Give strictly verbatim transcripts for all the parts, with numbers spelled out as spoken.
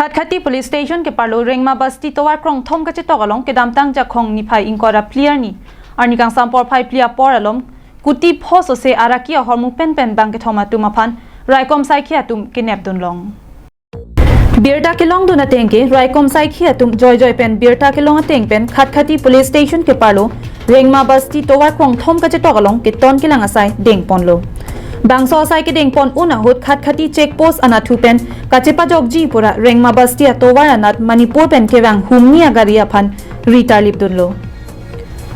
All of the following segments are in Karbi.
Khatkhati Police Station keparlo Rengma Basti tovar krongthom kachetok along kedamtang Jakhong niphai ingkoi ra phli arni, arni kangsam porphai phli apor alom kuti pho sose araki ahormu penpen bangkethom atum aphan raikom saikhi atum kenepdun long. Birta kelongdun ateng ke raikom saikhi atum joijoi pen birta kelong ateng pen Khatkhati Police Station keparlo Rengma Basti tovar krongthom kachetok along keton kelang asai dengponlo. Bangso asai kedengpon un ahut Khatkhati check post anatthu pen kachepajokji pura Rengma Basti atovar anat Manipur pen kevang humni agari aphan ritarlipdunlo.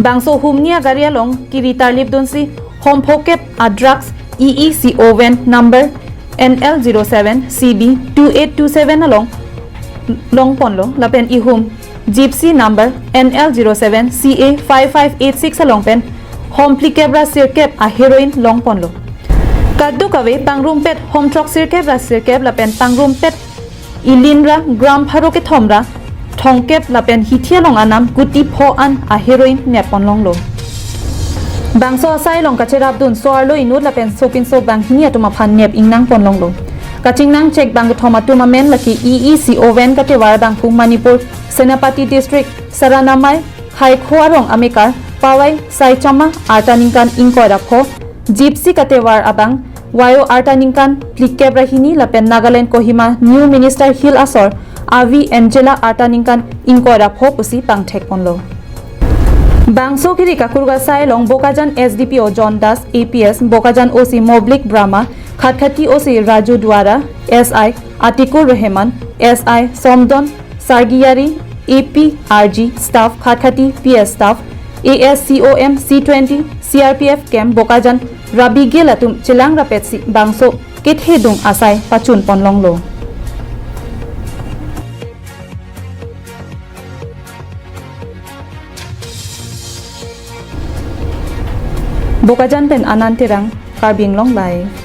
Bangso humni agari along keritarlipdunsi hom phokep a drugs E E C O van number N L zero seven C B two eight two seven along longponlo lapen ihum Gypsy number N L zero seven C A five five eight six along pen hom phlikep ra sirkep a heroin longponlo. Kadokave pangrumpet hom throksirkep ra sirkep lapen pangrumpet ilin ra gram pharo kethom ra thomkep lapen hithi along anam kuti pho an a heroin nepponlonglo. Bangso asai along kacherapdun so-arlo inut lapen sopinso banghini atum aphan nep ingnangponlonglo. Kachingnang check bangkethom atum amen lake E E C O van katovar abangphu Manipur Senapati District Saranamai Khaikho arong amekar Pawai Saichama arta ningkan ingkoi ra pho, Gypsy katovar abang Wayo arta ningkan phlikep ra hini lapen Nagaland Kohima New Minister Hill asor Avi Angela arta ningkan ingkoi ra pho pusi pangthekponlo. Bangso kiri kakurga asai along Bokajan S D P O John Das, A P S, Bokajan O C Moblik Brahma, Khatkhati O C Raju Duara, S I Atikul Rehman, S I Somdon Sargiyari, A P R G staff, Khatkhati P S staff, A S C O M C twenty, C R P F camp Bokajan Rabi Gel atum chelang rapetsi bangso kethedung asai pachunponlonglo. Bokajan pen Anand Terang, Karbi Anglong Live.